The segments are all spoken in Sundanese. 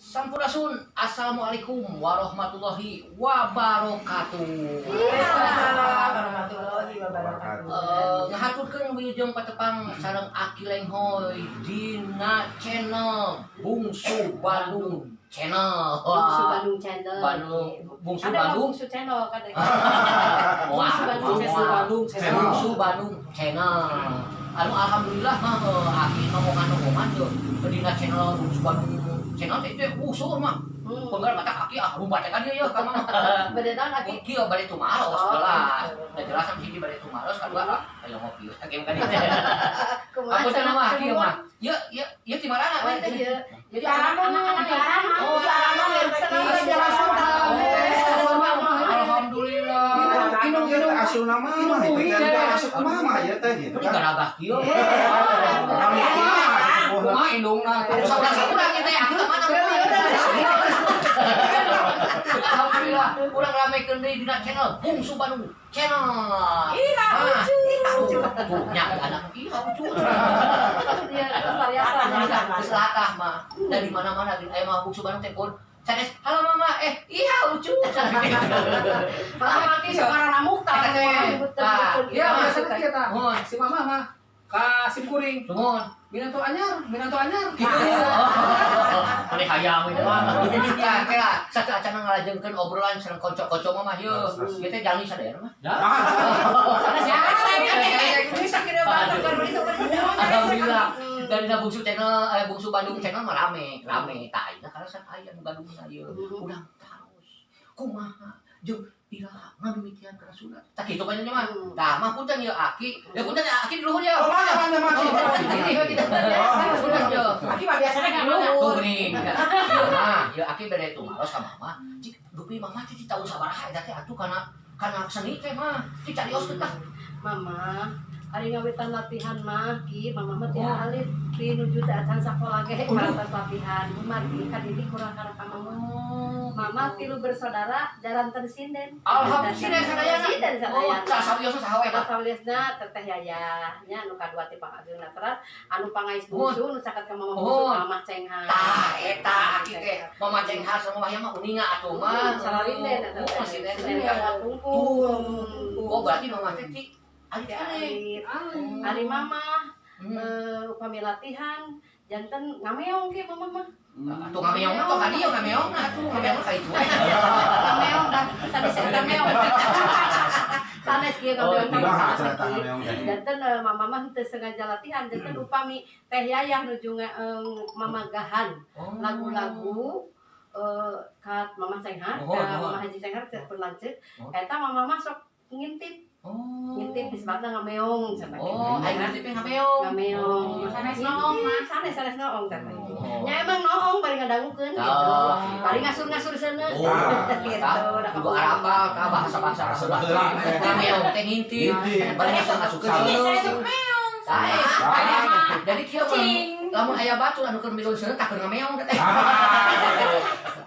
Sampurasun, assalamualaikum warahmatullahi wabarakatuh. Waalaikumsalam warahmatullahi wabarakatuh. Ngahaturkeun wilujeng patepang sareng Aki Lenghoy dina channel Bungsu Bandung Channel. Bungsu Bandung Channel. Bandung Bungsu Ada Bandung. Bungsu Channel kan. Wah, Bungsu Bandung Bungsu Channel. Bandung Channel. Bungsu Bandung Channel. Anu alhamdulillah mah Aki ngomongan-ngomongan tuh dina channel Bungsu Bandung Channel teh teh seueur mah. Penggar mata Aki ah rumbat kan ieu ka mah. Beda tahun Aki. Kieu bade tumaros Oh, jelas. gitu. Da jelas sama hiji bade tumaros, kadua ah ayo ngopi. Hakim kan itu. Kumaha Aku teh mah kieu cenah? Mah. Ieu ieu ieu ti marana Oh, teh? iya. Jadi Anak-anak anak-anak Oh, alhamdulillah. Inung inung asup nama mah itu kan asup mama ya teh gitu Ini kan. garagah kieu. Kumaha indungna tuh? Saurang-saurang ieu teh aku ka mana? Alhamdulillah, urang ramekeun deui dina channel Bungsu Bandung Channel. Iya, lucu. lucu. Tuh, nya anak iya lucu. Iya, luar biasa. Geus latah mah. Dari mana-mana aya mah Bungsu Bandung teh pun sanes, "Halo Mama," eh iya lucu. Malah Aki suara ramuk Eta teh. Tah, Iya, biasanya kieu tah. Mohon. Si mama mah ka sim kuring. Nuhun. Minantu anyar, minantu anyar. Gitu. Meni hayang itu mah. Tah, kela satu acana ngalajengkeun obrolan sareng kanca-kanca mah yeuh. Ieu teh jalmi sadayana mah. Ini sakit banget kan. Alhamdulillah. Dari Bungsu Channel, eh, Bungsu Bandung Channel mah rame, rame. Tah ayeuna karena san aya nu Bandungna ieu. Urang taros. Kumaha jeung iraha ngamimitian kana sunat? Tah kitu kan nya mah. Tah mah punten ieu Aki. Ya punten ya, Aki di luhur ya. Oh, mana mana mana. Oh, ini we kita. Punten ya. Aki mah biasanya kan Tuh geuning. Ieu mah, ieu Aki bade tumaros ka mama. Cik dupi mama teh di tahun sabaraha eta teh atuh kana kana seni teh mah. Cik carioskeun lah. Mama, ari ngawitan latihan mah ki, mama mah ti alit ti nuju teh acan sakola ge parantos latihan. Kumargi kadidik kurang kana ka mama. Mama tilu bersaudara jaranten sinden. Alhamdulillah sinden sadayana. Sinden Oh, sadayana. sawiosna saha we mah? Sawiosna Teteh Yaya nya nu kadua ti pangageungna, teras anu pangais bungsu nu caket ka mama bungsu Mohon. Mama Cenghar. Tah eta Aki teh Mama Cenghar sama Mama mah uninga atuh mah. Sararinden eta Oh, teh. sinden. Sinden ka pungkur. Oh, berarti mama teh ti alit Ti keneh. alit. Ari mama upami latihan janten ngameong ke mama mah. Atuh ngameong mah tong ka dieu ngameong atuh ngameong ka itu. Ngameong dah tadi saya ngameong. Sanes kieu ngameong Oh, Kumaha sanes cerita kieu. ngameong teh? Janten mama mah teu sengaja latihan, janten upami Teh Yayah nuju mamagahan Oh. lagu-lagu ka Mama Cenghar, Oh, ka oh. Mama Haji Cenghar teh pun lanceuk. Oh. Eta mama mah sok ngintip, Oh. ngintip disebutna ngameong cenah. Oh, aing ngintip ngameong. Ngameong. Oh. Sanes noong mah. Sanes sanes noong teh. Oh. Nya emang noong bari ngadangukeun gitu. Oh. Bari ngasur-ngasur seuneu. Oh, Gitu. tah, kudu arapal ka bahasa-bahasa Bahasa baheula teh. Ngameong teh ngintip. Ngintip. Bari ngasur-ngasurkeun Salah. seuneu. Sanes meong. Tah, jadi kieu mah Cing. Lamun aya batur anu keur milu seuneu tah keur ngameong teh.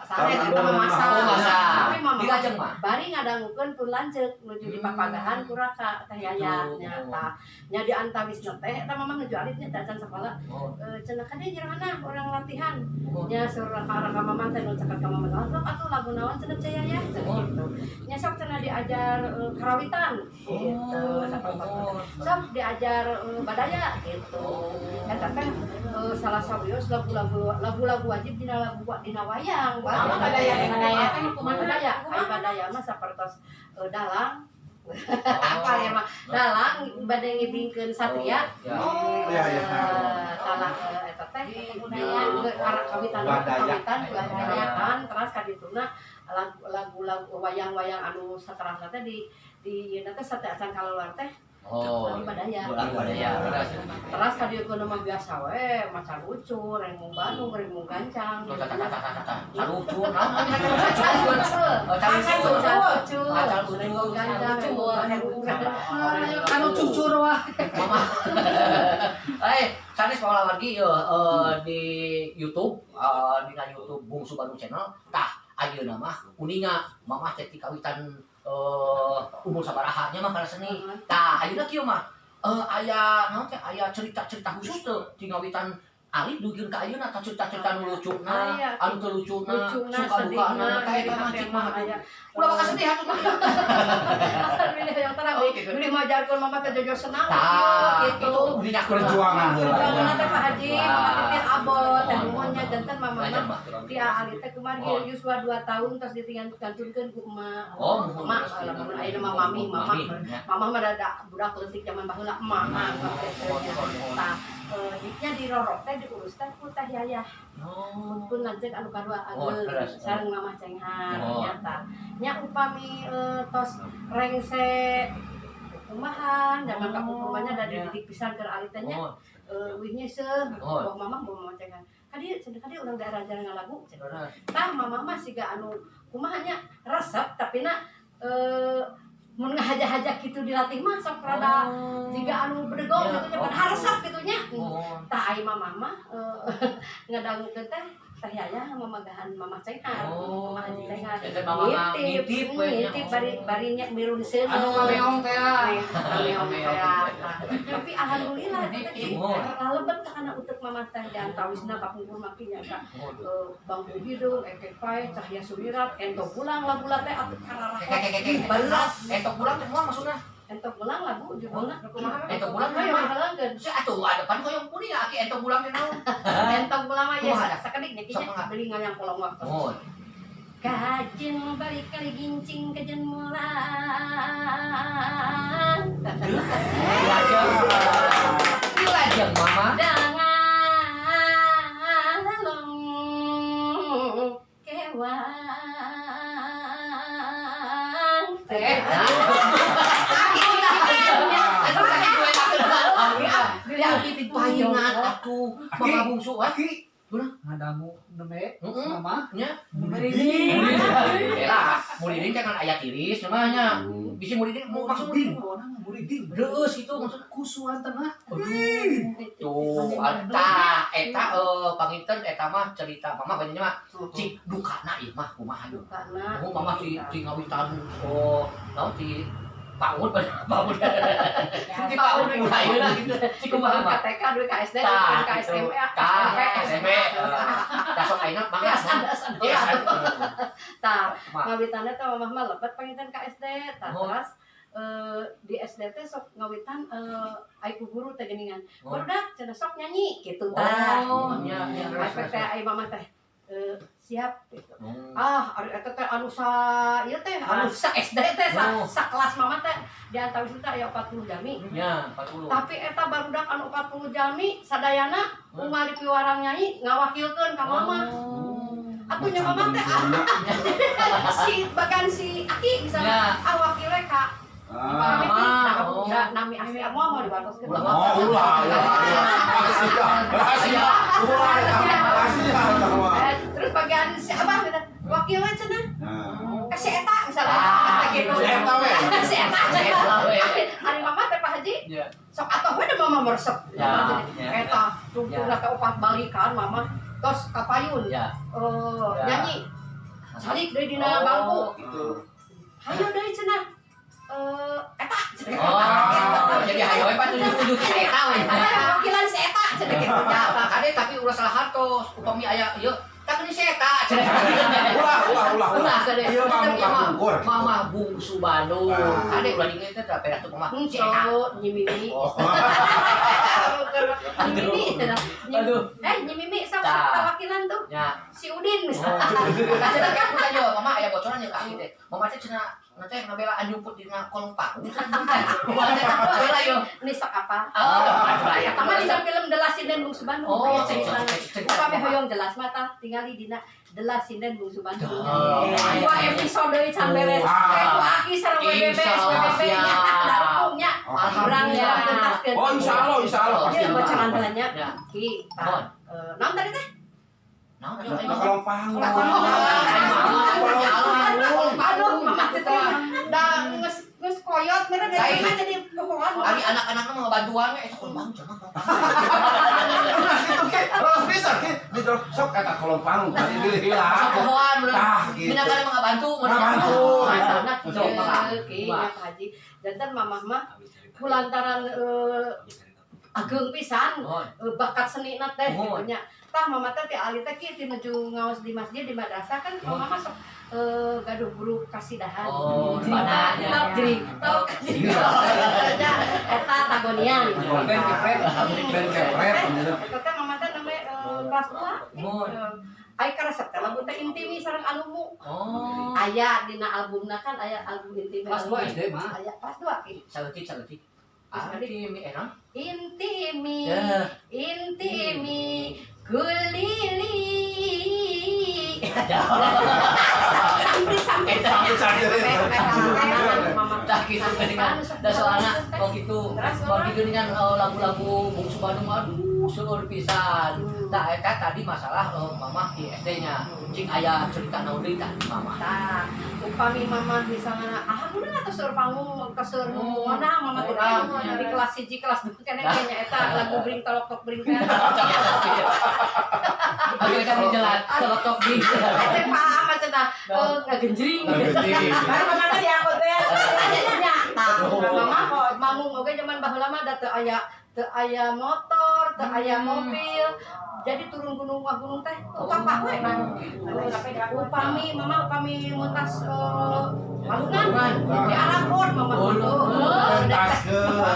Sanes eta mah masa. Oh, masa. Tapi mama Dilajeng mah. Bari ngadangukeun pun lanceuk nuju di papagahan ku raka Teh Yaya Gitu. nya tah. Nya di antawisna teh eta mama nuju alit nya teh acan sakola. Oh. Cenah ka dieu nyerahana urang latihan. Oh. Nya sur raka-raka mama teh nu caket ka mama, "Sok atuh lagu naon cenah Ceu Yaya?" Cenah Oh. gitu. Nya sok cenah diajar karawitan gitu. Oh. Sok diajar badaya gitu. Eta teh salah sawios lagu-lagu lagu-lagu wajib dina lagu dina wayang. Mama badaya teh Badaya kumaha? Kumaha? Badaya, ai badaya mah sapertos dalang. Apal ya mah dalang bade ngibingkeun satria. Ya. Oh, iya iya. Talah eta teh kawitan Badaya. Kawitan kawitan teras kadituna lagu-lagu wayang-wayang anu saterasna teh di ieu teh sateuacan kaluar teh Oh. lagu badaya. Lagu badaya. Teras kadiekeun mah biasa we macan ucur, rengung Bandung, rengung gancang. Tuh, tah, tah, tah, tah, tah. Sarucur, naon namanya? Macan Oh, ucur, carucur. ucur, Macan ucur. rengung gancang, rengung Bandung. Anu cucur wah. Mama. Eh, sanes pola lagi ya di YouTube, dina YouTube Bungsu Bandung Channel. Tah, ayeuna mah uninga mama teh ti kawitan umur sabaraha nya mah kana seni. Tah, ayeuna kieu mah aya naon teh, aya cerita-cerita khusus teu ti ngawitan Alit dugikeun ka ayeuna tacut-tacutan nu lucuna, Aya. anu teu lucuna, Lucuna, suka dukana, sedihna, tah eta mah hate cik mah mah aya. Ulah bakal sedih atuh mah. Asal milih yang terang, Oh, gitu. milih majarkeun mama teh jojo senang Tah, gitu. itu dina Perjuangan heula. Perjuangan teh Pak Haji, mama teh abot, teh nuhunnya janten mama Banyak mah. mah. Ti alit teh kemarin Oh. yuswa 2 tahun terus ditinggal-gantunkeun ku emak. Oh, muhun. Emak, lamun ayeuna mah mami, mama. Mami, ya. Mama mah ada budak leutik zaman baheula emak. Oh, oh, oh. Tah, diknya dirorok teh diurus teh ku teh yayah. Oh. Pun lanceuk anu kadua Oh, ageung terus. sareng mamah cenghar Oh. nyata. Nya upami tos rengse kumahan zaman Oh, kapungkurnya da ya. dididik pisan keur alit teh nya Oh, euweuh seuh Oh. boh mamah boh mamah cenghar. Kadieu cenah kadieu urang daerah jarang ngalagu cenah. terus. Tah mamah mah siga anu kumaha nya resep tapi na mun ngahaja-haja kitu dilatih mah sok rada jiga anu bedegong Ya, gitu nya oh. padahal resep kitu nya. Oh. Tah ai mamah mah ngadangukeun teh teh yaya mamagahan mamah cenghar, Oh. mamah haji cenghar. Eta mama ngintip we nya. Ngintip bari bari nya mirun seuneu. Anu ngameong teh ya. Ngameong teh. Tah, tapi alhamdulillah eta teh Oh. lalebet ka kana utek mamah teh di antawisna kapungkur mah nya ka Oh. Bangku Hidung, Ekek Pae, Cahya Sumirat, Ento Pulang lagu teh atuh kararah. Kek Barulas Entok pulang teh moal maksudna. Ento Pulang lagu judulna. Entok pulang teh Hoyong mah. halangkeun. Si atuh ada pan hoyong kuning aki entok pulang teh naon. Entong pulang mah ya Kumaha dah? sakedik nya Sok mangga. beli nganyang kolong waktu. Oh. Kajen balik kali gincing kajen mulang. Dilajeng. Dilajeng mama. Dangan long kewang. Eh. Paingan atuh mama bungsu ah. Aki. Guna? Ngadangu nembe Heeh. mama. Nya. Muridin. Lah, muridin teh kan aya tiris namanya. Bisi muridin mau maksud Muridin, muridin. orang muridin. Reueus itu maksudna. Kusuan tengah. Tuh, eta eta panginten eta mah cerita mama banyak mah cik dukana ieu mah kumaha ieu. Karena Oh, mama ti ti ngawitan oh, naon ti PAUD PAUD. Ti PAUD nu ayeuna gitu. Cik kumaha mah. Ke TK, dua ke SD, Tah, dua ke gitu. SMP, Tah, SMP, SMP. Tah sok ayeuna mangga. Ya, ada, Ya, Tah, Mah. ngawitannya teh mamah mah lebet panginten ka SD, tah Oh. terus di SD teh sok ngawitan ai ku guru teh geuningan. Oh. Barudak cenah sok nyanyi gitu tah. Oh, nya nya. Efek teh ai mamah teh siap gitu. Oh. Ah, ari eta teh anu sa ieu teh anu sa SD teh sa, Oh. sa kelas mamah teh di antawis teh aya 40 jami. Nya, 40. Tapi eta barudak anu 40 jami sadayana unggal piwarang nyanyi ngawakilkeun ka mamah. Oh. Atuh nya mamah teh si bagan si Aki misalnya Ya. ah wakilnya ka Ah. Mama, oh. Da, nami asli moal mau diwartoskeun. Ulah. Oh, ulah, ulah, ulah. Rahasia, rahasia, ulah, rahasia, eta mah. Terus bagian si abah gitu, wakilnya cenah Nah. ke si eta misalnya Ah, gitu. Si eta we. Si eta. Si eta we. Ari mama teh Pak Haji Ya. sok atuh we da mama meresep. Ya, ya. Eta tungtungna teh opat balikan mama tos kapayun. Ya. Ya. Nyanyi. Calik deui dina bangku. Gitu. Hayo deui cenah. Eta cenah. Oh, jadi hayo we pan tujuh si eta we. Wakilan si eta cenah gitu. Ya, kade tapi ulah salah hartos upami aya ieu tak ini si eta cenah. Ulah, ulah, ulah, ulah. Ulah kade. Ieu mah Tapi muka pungkur. Mama bungsu Bandung. Ah. Kade ulah dingin teh tapi atuh mama si eta. Henteu, Nyi Mimi. Oh. Nyi Mimi cenah. Aduh. Nyi Mimi sok Tah. tawakilan tuh. Ya. Si Udin misalnya. Nah, cenah kan bukan yo, mama aya bocoran ya ka aki teh. Mama teh cenah nanti ngabelaan nyumput dina kolong panggung. Mama teh bela yo. Ini sok apa? Oh, aya. Pertama dina film The Last Sinden Bungsu Bandung. Oh, Aya ceritana. cerita. Upami hoyong jelas mah tah tingali dina The Last Sinden Bungsu Bandung. Oh, Dua episode can beres. Wah. Kayak ku aki sareng WBB, Insya Allah, SWBB nya siap. darpungnya. Urang Alhamdulillah. tuntaskeun. Oh, insya Allah, insya Allah pasti. Ieu bocoran heula nya. Ya. Ki, tah. Mohon. Naon tadi teh? Naon Nah, atuh ayo. kolong panggung. Aduh, mama teh da geus geus koyot meureun Lain. mah jadi bohongan. Ari anak-anakna mah ngabantuan we eta kolong panggung cenah. Nah, gitu ke. Terus bisa ke. Di terus sok eta kolong panggung tadi hilang. Sok bohongan bener. Tah gitu. Mina kana mah ngabantu Ngabantu. Masalahna kitu. Ki, nya Pak Haji. Janten mamah mah kulantaran Ageng pisan bakat seni na teh gitu nya. Tah mama teh ti alit teh kieu ti nuju ngaos di masjid, di madrasah kan mama masuk gaduh guru kasidahan. Oh, di mana nya? Top jering, top kasidahan. Eta tagonian. Band kepret, band kepret. Eta teh mama teh namanya kelas 2. Ai karesep teh lagu teh Intimi sareng Alumu. Aya dina albumna kan, aya album Intimi. Kelas 2 SD mah. Aya kelas 2 ki. Saeutik saeutik. Intimi enak. Intimi. Ya. Intimi kulili. Sampai sampai sampai. Tah gitu geuningan. Da soalna kok gitu. Kok gitu dengan lagu-lagu Bungsu Bandung, aduh, seueur pisan. Tah eta tadi masalah mamah di SD-nya. Cing aya cerita naon deui tah mamah? Tah, upami mama misalnya alhamdulillah tos seueur panggung, tos seueur mana mama teh di kelas 1, kelas 2 keneh nya eta lagu Bring Tolok Tok Bring teh. Oke, kan jelas. Tolok tok bring. Eta paham cenah ngagenjring. Baru mama teh diangkut teh. Nya tah, mama manggung oge zaman baheula mah da teu aya motor, teu aya mobil. Jadi turun gunung wah gunung teh upah we. Upami mama upami muntas walungan di alakon mama.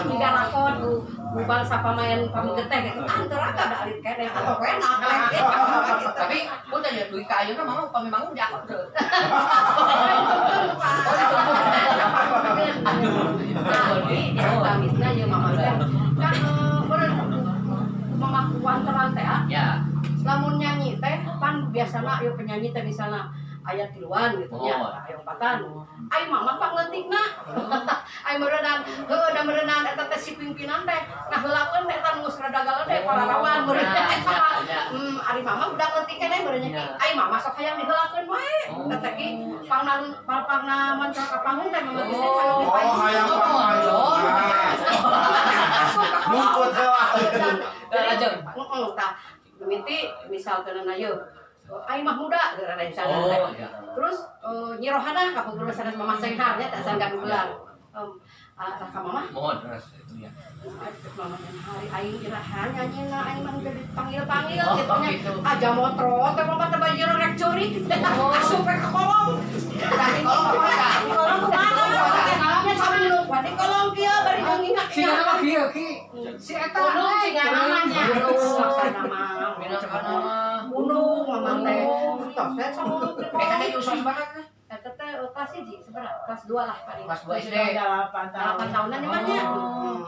Di alakon ku bangsa pamain pamegeteh gitu. Ah teu raga da alit keneh atau enak we. Tapi punten ya duit ka ayeuna mama upami manggung diangkut teu? Aduh. Nah, ini amisna ieu mama teh. Kan meureun mama kuanteran teh ah. Ya. Lamun nyanyi teh pan biasana ieu penyanyi teh misalna aya tiluan gitu nya, aya empatan. Ai mama pangleutikna. Ai meureunnan, heueuh da meureunnan eta teh si pimpinan teh ngaheulakeun teh eta nu geus rada galede pararawan meureun eta mah. Ari mama budak leutik keneh meureun nya. Ai mama sok hayang diheulakeun wae. Eta ki pangna pangna moncor ka panggung teh mama geus teh Oh, hayang panggung. Mungkut heula. Lajeng. Heeh, tah mimiti misalkeun ieu ai mah muda geura misalna teh. Terus Nyi Rohana kapungkur sanes Mama Senghar nya teh acan gaduh gelar. Tah ka mama. Mohon. Mama hari aing iraha nyanyina aing mah teu dipanggil-panggil gitu nya. Gitu. Aja motro teh mama teh bajir rek curi. Asup we ka kolong. Tadi kolong kumaha? Kolong kumaha? Nya caminuk bade kolong kieu bari ngingat. Si nama kieu ki. Si eta. Gunung siga namanya. Maksana mah. Minangkana mah. Gunung mama teh. Tos we caminuk di Eta kolong. teh usia sabaraha teh? Eta teh kelas 1 sabaraha? Kelas 2 lah paling. Kelas 2 SD. 8 tahun. 8 tahunan di mana?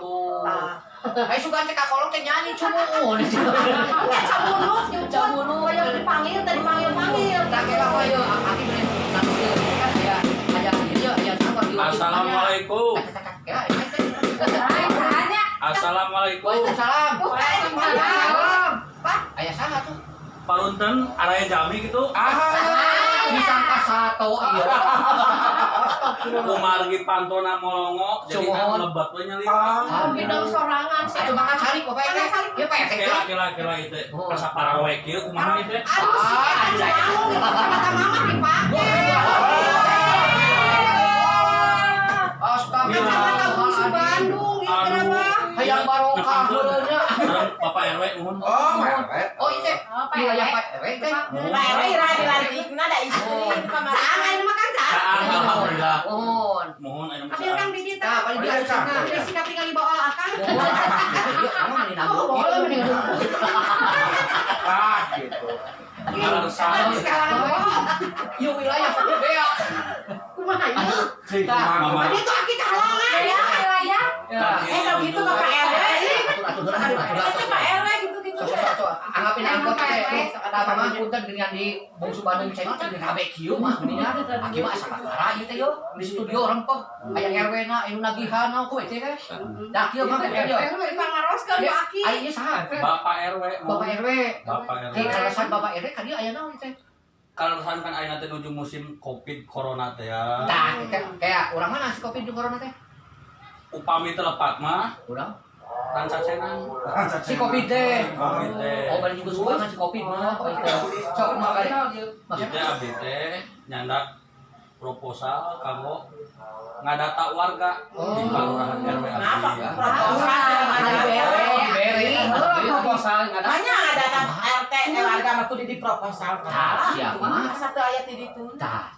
Tuh. Tah. Ayo sugan teh ka kolong teh nyanyi cumuun. Ya camunuk nyumput. Camunuk. Hoyong dipanggil teh dipanggil-panggil. Tak kira apa yeuh aki beureun tanu ieu kan aya aya ieu aya sama di Assalamualaikum. Kira ini teh. Hai, Assalamualaikum. Waalaikumsalam. Waalaikumsalam. Pak, aya saha tuh? Parunten araya jami gitu. Ah, disangka sato ieu. Kumargi pantona molongo jadi kan Sumuhun. lebat we nyali. Ah, bidang sorangan sih. Atuh makan cari Bapak RT. Ieu Pak RT. Kela kela kela itu. Oh. Asa parawe kieu kumaha ieu teh? Aduh sih, kan canggung itu kata mama dipake. Astagfirullah. Kacamata Bungsu Bandung, ieu kenapa? Hayang barokah heureunnya. Sareng Bapak RW uhun. Oh, RW. Oh, ieu teh. Oh, Pak Wilayah RW. Pak RW teh. Pak RW iraha dilantikna da istri kamari. Saang ayeuna mah Kang saang. Saang alhamdulillah. Mohon. Mohon aya mah Ambil saang. Kang di dieu Tah, teh. paling diasusna. Geus sikap tinggal dibawa akang. Mohon. Ieu emang mani Oh, nabung. boleh mending. Ah, gitu. Alasan. Sekarang oh, Ieu wilayah bea. kumaha ieu? Cing, Tah. Mama. Tadi itu aki kahalangan ya. Wilayah. Ya. Kalau gitu Bapak RW. Atur atur atur atur. Itu Pak RW gitu-gitu. Sok sok sok. Anggapin angkot teh. Kata mama punten dengan di Bungsu Bandung channel teh rame kieu mah geuningan. Aki mah asa kakara ieu teh yo. Di studio rempeh. Aya RW na anu nagihan naon ku teh teh. Da kieu mah teh yo. Pangaroskeun ku aki. Aya ieu saha? Bapak RW. Bapak RW. Bapak RW. Ki kaleresan Bapak RW ka dieu aya naon teh? Kaleresan kan ayeuna teh nuju musim Covid corona teh ya. Tah, kayak urang mana si Covid jeung corona teh? Upami teu lepat mah Urang ranca cenang. si Covid teh. Covid teh. Oh, bari juga sumbangan si Covid mah. Oh, itu. Sok mah kali. Jadi abdi teh nyandak Proposal kanggo ngadata warga di kelurahan RW abdi. Proposal proposal ngadata. Banyak ngadata RT warga mah kudu di proposal. Tah, siap mah. Satu ayat di ditu. Tah.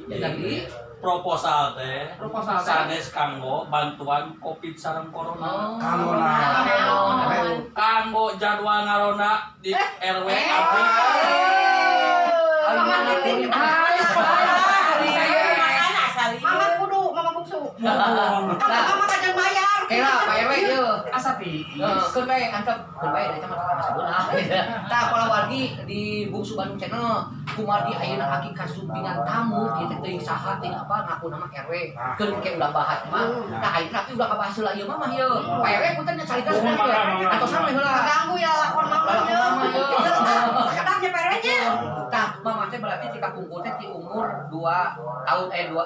Jadi proposal teh sanes kanggo bantuan Covid sareng corona. Kanggo naon? Kanggo jadwal ngaronda di RW abdi. Mama kudu, mama bungsu. Mama kajang bayar. Kela Pak RW ieu. Asa tiis. Keun bae antep, keun bae da eta mah tukang sabelah. Tah palawargi di Bungsu Bandung Channel kumargi ayeuna aki kasumpingan tamu ieu teh teuing saha teuing apa ngaku nama RW. Keun ke udah bahas mah. Tah ayeuna aki udah kabahas heula ieu mah ieu. Pak RW punten nya carita sebenarnya. Atau sampe heula. Ganggu ya lakon mama ieu. Sakedapnya Pak RW nya. Tah mama teh berarti tika kungkul teh ti umur 2 tahun 2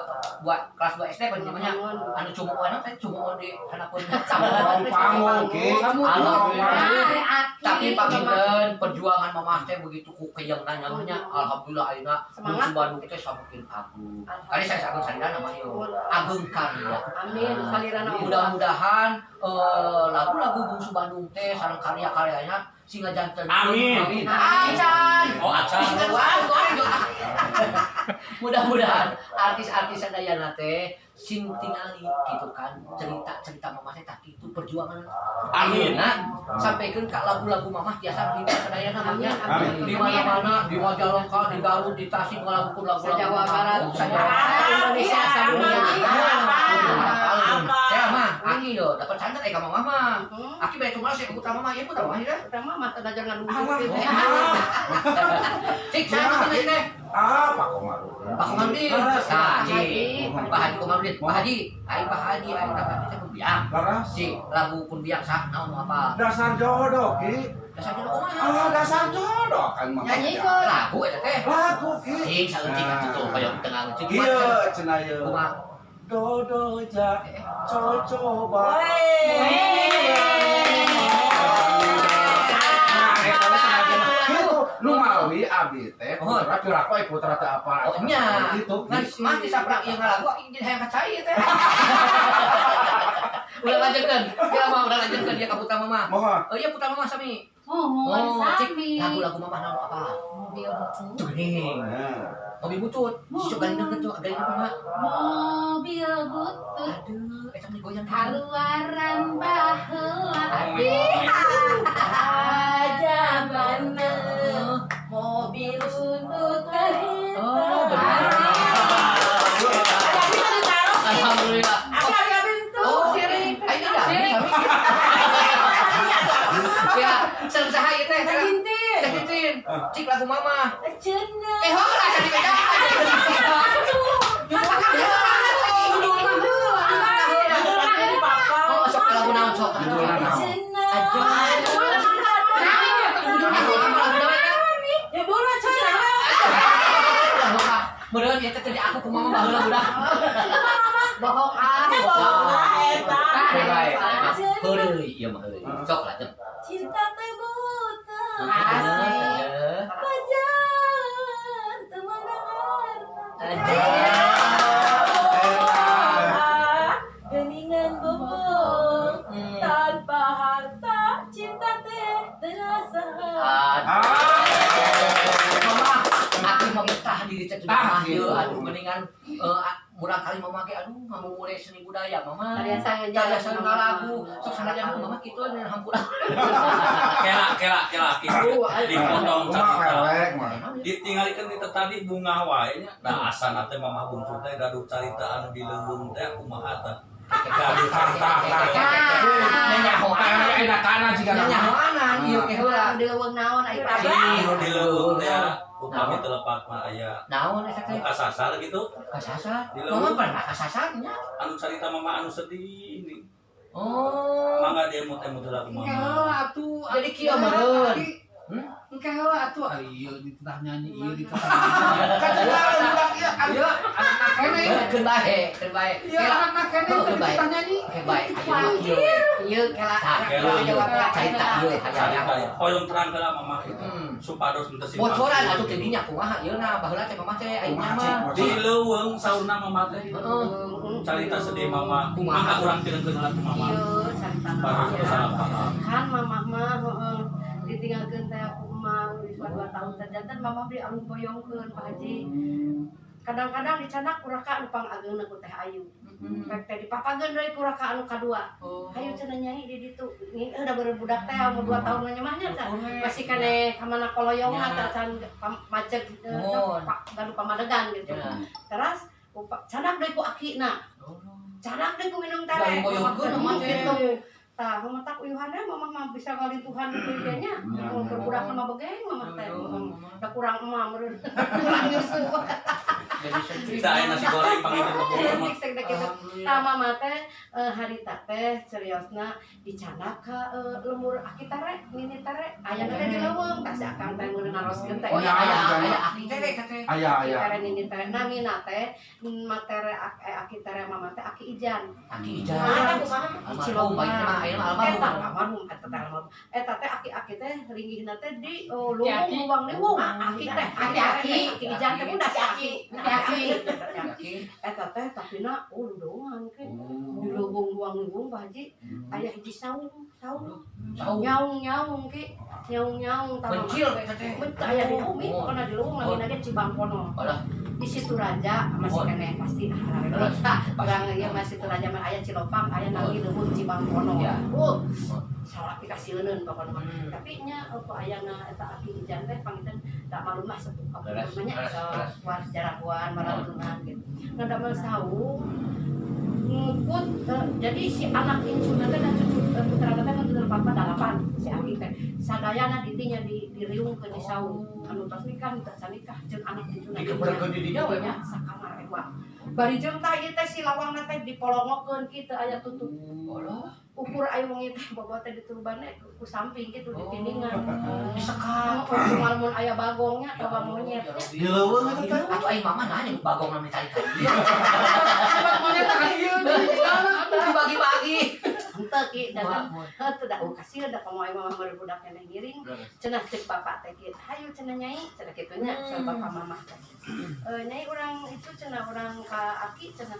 kelas 2 SD kan namanya. Anu cumuan teh cumuan di hanapun Kolong panggung ki. Tapi panginten perjuangan mamah teh begitu ku keyengna namanya alhamdulillah ayeuna Bungsu Bandung teh sabukin agung. Kali saya agung salirana mah ieu. Agung karya. Amin salirana. Mudah-mudahan lagu-lagu Bungsu Bandung teh sareng karya-karyanya sing ngajanten. Amin. Acan. Oh, acan. Mudah-mudahan artis-artis sadayana teh sing tingali gitu kan cerita-cerita mamah teh tah kitu perjuangan. Amin. Nah, sampaikan ka lagu-lagu mamah tiasa menghibur sadayana namanya. Amin. Di mana-mana, di Majalengka, di Garut, di Tasik ngalagukeun lagu-lagu Jawa Barat, Indonesia, sadunia. Apa? Teh mah, aki yo dapat santet ka mamah mah. Aki bae cuma sih putra mamah ieu putra mamah ieu. Putra mamah teh dajar ngadung. Cik, saha teh? Ah, Pak Komarudin. Pak Komarudin. Nah, cik. Pak Haji Komarudin. Pak Haji, ai Pak Haji ai dapat teh kunbiang. Leres. Cik, lagu kunbiang sah naon apa? Dasar jodoh ki. Dasar jodoh kumaha? Ah, dasar jodoh kan mah. Nyanyikeun lagu eta teh. Lagu ki. Cik, saeutik atuh tuh hoyong tengah cik. Ieu cenah ieu. Kumaha? Dodo ja cocoba. Gitu, lumawi abdi teh putra curako putra teh apa. Oh nya. Gitu. Ngan mah disaprak ieu ngalagu aki jadi hayang ka cai teh. Udah lanjutkeun. Ya mah udah lanjutkeun dia ka putra mama. Mohon. Oh iya putra mama sami. Oh, sami. Lagu-lagu mama naon apa? Mobil butut. Geuning. Mobil butut. Sok gandeng kitu, gandeng mama. Mobil butut. Aduh, eta mah goyang. Kaluaran baheula. Aja mana mobil butut terhitam. Oh, benar. Alhamdulillah. Aku ada bentuk. Oh, sirik. Ayo dah. Ya, sareng saha ieu teh? Teh Tintin. Teh Tintin. Cik lagu mama. Cenah. Eh, heula cari beda. Oh, sok lagu naon sok. Judulna naon? Judulna cenah. Meureun ieu teh tadi aku ku mama baheula budak. Bohong ah. Bohong ah eta. Bae. Heureuy ieu mah heureuy. Sok lah jeung. Cinta teh buta. Asik. Pajan teu meunang harta. Geningan bohong tanpa harta cinta teh terasa. Mama, aku mau betah di teh mah ieu aduh mendingan murang kali mama ge aduh ngamumule seni budaya mama. Biasa Biasa ngalagu sok sanajan mama kitu nya hampura. Kela kela kela kitu dipotong carita. Ditinggalikeun kita tadi bunga wae nya. Da asana teh mamah bungsu teh gaduh carita anu di leuweung teh kumaha tah. Gaduh Tah tah tah. Enak jika Nyanyahoanan ieu ke heula. Di leuweung naon ai Anu di leuweung teh upami teu lepat mah aya naon eta teh? Kasasar gitu. Kasasar? Mama pernah kasasar nya. Anu carita mama anu sedih nih. Oh. Mangga diemut-emut heula kumaha. Engke heula atuh. Jadi kieu meureun. Engke heula Atuh ari ieu dititah nyanyi ieu dititah nyanyi. Katinggalan budak ieu. Ieu anakna keneh. Keun bae, keun bae. Ieu anakna keneh teu dititah nyanyi. Keun bae. Ayeuna kieu we. Ieu kela. Tah, Kela. ieu carita ieu hayang Carita nyaho. hoyong terang heula mamah itu. Supados henteu simpang. Bocoran atuh teh dinya kumaha ieu na baheula teh mamah teh ayeuna Kumaha, mah. Cik? Di leuweung saurna mamah teh. Heeh. Carita sedih mama. Kumaha? Mangga urang tirengkeun heula ku mama. Ieu carita Baru mah. salah paham. Kan mamah mah heeh ditinggalkeun teh aku mah geus 2 tahun teh janten mamah di alung boyongkeun Pak Haji. Kadang-kadang dicanak ku raka anu pangageungna ku Teh Ayu. Rek teh dipapageun deui ku raka anu kadua. Hayu cenah nyai di ditu. Ngi da budak teh umur 2 tahun mah nya tah. Masih keneh ka mana koloyongna teh can macet gaduh pamadegan gitu. Terus canak deui ku akina. Canak deui ku minum tere. Galuh boyongkeun mah teh. Gitu. Tah, matak uyuhanna mamah mah bisa ngalintuhan gitu ge nya. Mun keur budak mah begeng mamah teh. Da kurang emah meureun. Kurang nyusu. Jadi sedih. Kita aya nasi goreng panggilan ke mah. Cek gitu. Tah mama teh harita teh seriosna dicanak ka lemur aki tare, nini tare, ayana teh di leuweung tah si akang teh meureun naroskeun teh. Oh ya aya aya aki teh teh. Aya Aki aya. tare nini tare namina teh matere aki tare mama teh aki Ijan. Aki Ijan. Ada kumaha? Di Almarhum Cilongkang. bae mah aya mah almarhum. Eta almarhum eta teh almarhum. Eta teh aki-aki teh ringgihna teh di leuweung luang leuweung. Aki teh aki aki Ijan teh udah si aki. Aki. Aki. Eta teh tapina oh doangan ke. Di leuweung luang leuweung Pak Haji aya hiji saung, saung. Saung. Nyaung-nyaung ki, nyaung-nyaung tah. Mencil eta teh. Mencil aya di bumi, pokona di leuweung namina ge Cibangkono. Alah. Di situ raja masih keneh pasti Leres. urang ieu mah situ raja mah aya Cilopang, aya nami leuweung Cibangkono. Ya. Salah pikasieun pokona mah. Tapi nya ku ayana eta aki Ijan teh panginten da malum mah sepuh Leres, namanya leres, leres. war sejarawan marantunan gitu. Nah damel saung ngukut jadi si anak incuna teh dan cucu putra teh kan putra papa dalapan si aki teh sadayana didinya di diriungkeun di saung anu tos nikah nu tos nikah jeung anak incuna Dikeberkeun di dinya we nya sakamar ewa bari jeung tah ieu teh si lawangna teh dipolongokeun kitu aya tutup Alah. ukur ayo wengi teh bobo teh diturubanna ku samping gitu ditindingan. Disekat. Oh, kumal mun aya bagongnya atau monyetnya. Di leuweung eta teh. Atuh aing mama nanya bagong namanya cari cari. Abang monyet teh ieu di sana atuh. Dibagi-bagi. Henteu ki dan henteu da kasih da komo aing mama meureun budak keneh ngiring. Cenah ceuk bapak teh kieu. Hayu cenah nyai, cenah kitu nya cenah bapak mama teh. Nyai urang itu cenah urang ka aki cenah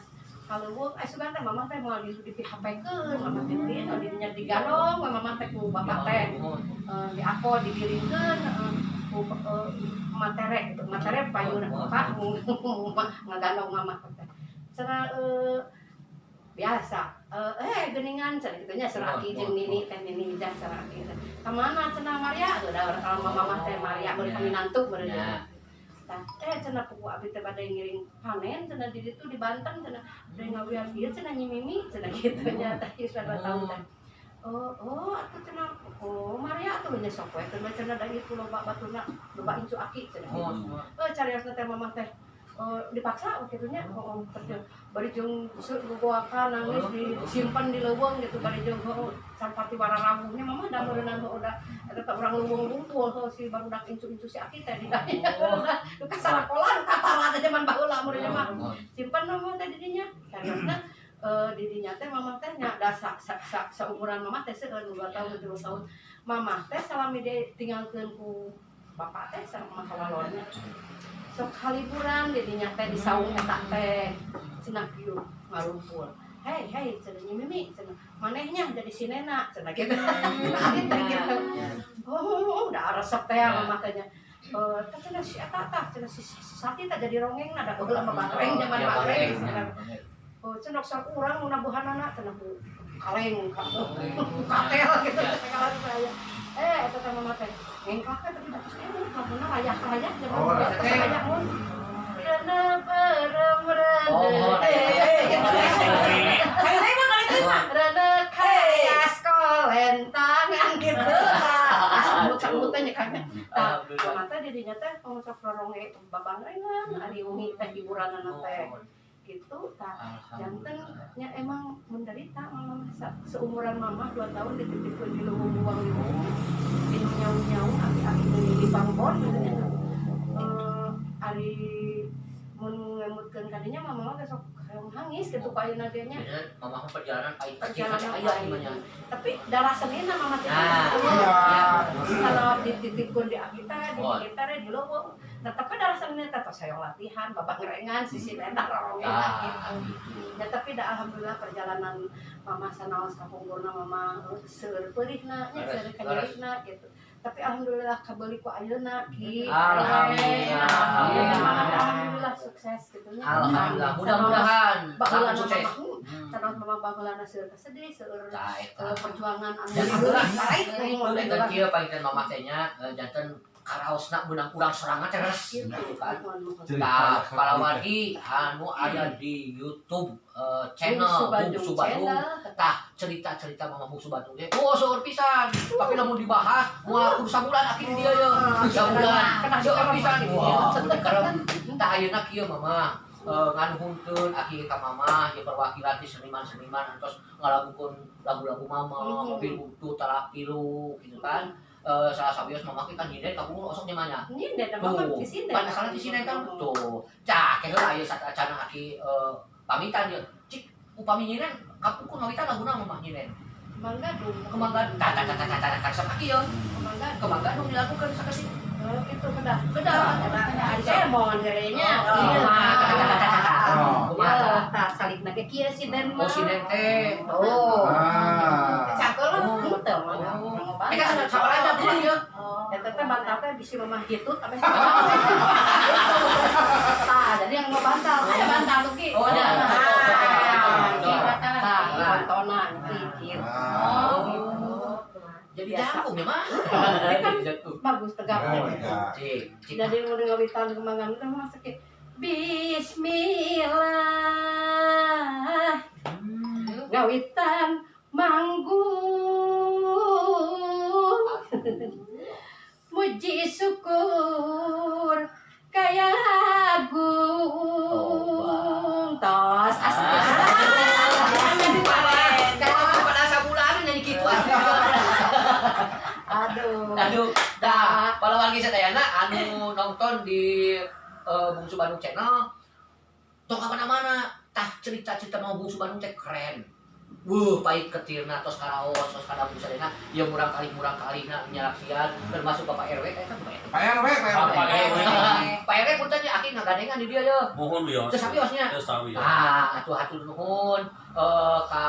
kaleuweung aya sugan teh mama teh moal di PHP-keun, mama teh teu di dinya diganong we mama teh ku bapak teh. Di ako digiringkeun ku matere gitu, matere payuna bapak ngagandong mama teh. Cenah biasa geuningan cenah kitu nya cenah aki jeung nini teh nini ijah cenah aki teh. Ka mana cenah Maria? Udah kalau mama teh Maria beureum minantu beureum. Tah cenah pugu abi teh bade ngiring panen cenah di ditu di Banten cenah bade ngawian ieu cenah Nyi Mimi cenah kitu nya tah ieu 2 tahun teh. Oh atuh cenah oh Maria atuh nya sok we teh cenah da ieu loba baturna loba incu aki cenah. Cariosna teh mamah teh dipaksa kitu nya bari jeung gogoakan nangis disimpen di leuweung gitu bari jeung sampai wararabuhnya mama da meureunna udah eta teh urang leuweung ngumpul heuh si barudak incu-incu si aki teh di dinya nu ka sarakola nu katara teh jaman baheula meureunna mah simpen mama teh di dinya cariosna di dinya teh mama teh nya da saumuran mama teh seueur 2 tahun 3 tahun mama teh salami ditinggalkeun ku bapak teh sareng mama kawalonnya sok haliburan di dinya teh di saung eta teh cenah kieu ngarumpul hei hei cenah Nyi Mimi cenah manehnya jadi sinena cenah kitu teh kitu oh udah resep teh mama teh nya teh cenah si eta tah cenah si Sati teh jadi rongengna da baheula mah batreng jaman batreng oh cenah sok urang nu nabuhanana cenah ku kaleng katel gitu kalau saya eta teh mama teh ngengkak teh tapi da geus kampungna rayak-rayak jaman rayak mun rene perem rene rene kayas kolentangan gitu tah sambut-sambutan nya kan tah mama teh di dinya teh sok roronge babangrengan ari wengi teh hiburanana teh gitu tah janten nya emang menderita mama seumuran mama 2 tahun dititipkeun di leuweung buang leuweung dinu nyaung-nyaung aki-aki di pangbono Ari mun ngemutkeun kadinya mama mah besok hayang nangis gitu ku ayeuna ge nya. Bener, mama mah perjalanan pahit Perjalanan aya pahit. gimana. Tapi darah senina mama teh. Nah, Iya. Kalau dititipkeun di kita, di Oh. kita di leuweung. Nah, tapi darah senina teh tos hoyong latihan, babangrengan, sisi eta rorongan Ah, gitu. gitu. Ya tapi dah alhamdulillah perjalanan mama sanaos kapungkurna mama seueur peurihna nya, Leres, seueur kanyerina gitu. Tapi alhamdulillah kabeuli ku ayeuna, Ki. Alhamdulillah. Iya, mama alhamdulillah sukses gitu nya. Alhamdulillah, mudah-mudahan Baheulana langsung sukses. mama sanaos mama baheulana seueur kesedih, seueur Tah, eta. Perjuangan anu Jadi baik. Janten kieu panginten mamah teh nya janten karaosna meunang urang sorangan teh res gitu gitu kan. Cerita Nah, para wargi anu aya di YouTube channel Bungsu Bandung Bungsu Bandung. Channel. Tah, cerita-cerita Mama Bungsu Bandung teh. Oh, seueur pisan. Tapi lamun dibahas moal kudu sabulan akhir dia ye. Sabulan. Kena Seueur pisan. dikerem. Wah, kudu dikerem. Tah ayeuna kieu Mama. Nganuhunkeun aki ka mama ieu perwakilan ti seniman-seniman antos ngalagukeun lagu-lagu mama, mobil utuh talak tilu gitu kan. Salah sawios mama ki kan nyinden kapungkur osok nya. Nyinden da mama Tuh, di sini. pan asalna di sini kan tuh. Cah, ke heula aya sateuacanna aki pamitan ieu. Cik, upami nyinden kapungkur ngawitan laguna mama nyinden. Kembang Gadung. Kembang Gadung. Tah tah tah tah tah tah kasep aki ieu. Kembang Gadung. Kembang Gadung dilakukan sakedik. Oh, gitu kedah. Kedah. Ari saya mohon gerenya. Oh, Iya. tah tah tah tah tah. Oh. Kumaha Ya, tah? tah salikna ge kieu sinden mah. Oh, sinden teh. Oh. Ah. Cangkul lah. Oh. Henteu mah. Oh. Eh kan sabar aja kumaha ieu? Eta teh bantal teh bisi mamah gitu tapi tah, jadi yang mau bantal, ada bantal tuh Ki. Oh, ada. Nah, Tah, tah, bantonan Ki gitu. Ah. Oh. Jadi Biasa. jangkung ya mah. Tapi kan Jadi jangkung. bagus tegak. Oh, iya. Cik, cik. Jadi mau ngawitan kembangan teh masuk ke Bismillah ngawitan manggung muji syukur kaya agung tos asik. Kalau pada sabulan nyanyi kitu atuh. Aduh. Aduh, dah, para wargi sadayana anu nonton di Bungsu Bandung Channel tong ka mana-mana tah cerita-cerita mau Bungsu Bandung teh keren. Wuh, pahit ketirna tos karaos, tos kadang sadayana ya murang kali na nyaraksian termasuk Bapak RW kan Bapak RW. Pak RW, Pak RW. Pak RW. Pak RW punten nya aki ngagandengan di dia ye. Mohon wios. Teu sawiosnya. Teu sawios. Nah, atuh hatur nuhun ka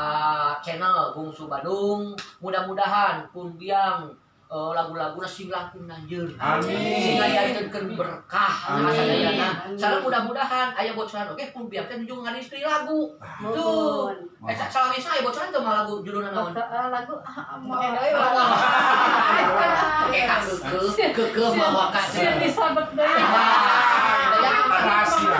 channel Bungsu Bandung. Mudah-mudahan pun biang lagu-laguna sing langkung nanjeur. Amin. Sing ngajantenkeun berkah Amin. sadayana. Amin. Sareng mudah-mudahan aya bocoran oge pun biang teh nuju ngarilis deui lagu. Tuh. Mohon. Eh salawesna aya bocoran teu mah lagu judulna naon? Lagu ah, mau Eh ka keukeuh keukeuh mawa ka. Sieun disabet deui. Ah, yakin. Rahasia.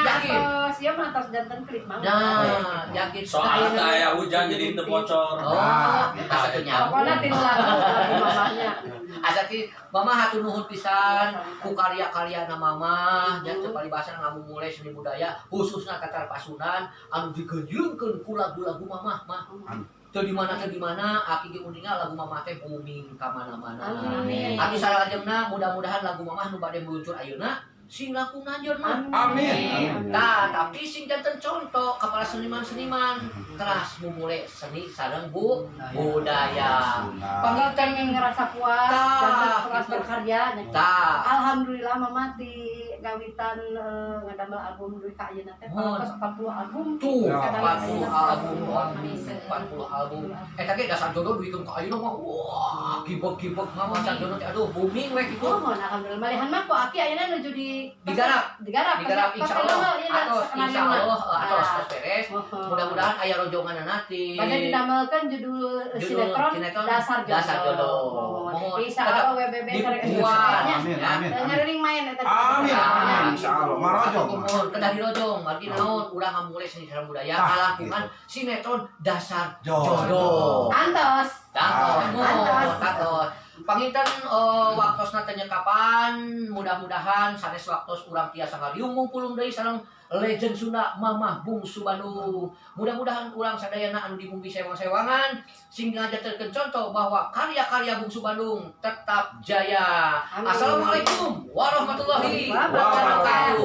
Yakin. Tos, ieu mah tos janten klip mah. Nah, yakin. Soalnya teu aya hujan jadi teu bocor. Oh, asa teu nyambung. Pokoknya tilu lagu lagu mamahnya. Asa ti mama hatur nuhun pisan ku karya-karyana mama nya teu paribasa ngamumule seni budaya khususna Tatar Pasundan anu digenjlungkeun ku lagu-lagu mamah mah. Teu di mana teu di mana aki ge uninga lagu mamah teh booming ka mana-mana. Amin. Aki salajengna mudah-mudahan lagu mamah nu bade meluncur ayeuna sing langkung nanjeur mah. Amin. Amin. Nah, tapi sing janten contoh ka para seniman-seniman teras mumule seni sareng budaya. Panginten yang ngerasa puas Tah, dan terus gitu. berkarya nya. Tah, Alhamdulillah mama ti ngawitan ngadamel album duwi ka ayeuna teh Mohon. tos 40 album. tuh Ya. 40 album, 40 album. Eh tapi dasar jodoh duikeun ka ayeuna mah wah, gibeg-gibeg mah dasar jodoh teh aduh booming we kitu. Mohon alhamdulillah malihan mah ku aki ayeuna nuju di Digarap. Digarap. Digarap insyaallah. Atos insyaallah atos Nah. tos beres. Mudah-mudahan Mudah-mudahan aya rojonganna nanti. Bade didamelkeun judul Judul sinetron, sinetron Dasar Jodoh. Dasar Jodoh. Mohon. Insyaallah WBB sareng Dibuat. nya. Amin, amin, amin. Ngariring main eta. Amin, amin, Amin. insyaallah. Marojong. Mohon kedah dirojong, margi naon urang ngamumule seni sareng budaya Tah, ngalakukan sinetron Dasar Jodoh. Jodoh. Antos. Tantos, Ah. mohon, tantos. Panginten waktosna teh kapan, mudah-mudahan sanes waktos urang tiasa ngariung pulung deui sareng legend Sunda Mamah Bungsu Bandung. Mudah-mudahan urang sadayana anu di bumi sewang-sewangan sing ngajaterkeun contoh bahwa karya-karya Bungsu Bandung tetap jaya. Amin. Assalamualaikum warahmatullahi Wabarakatuh. wabarakatuh.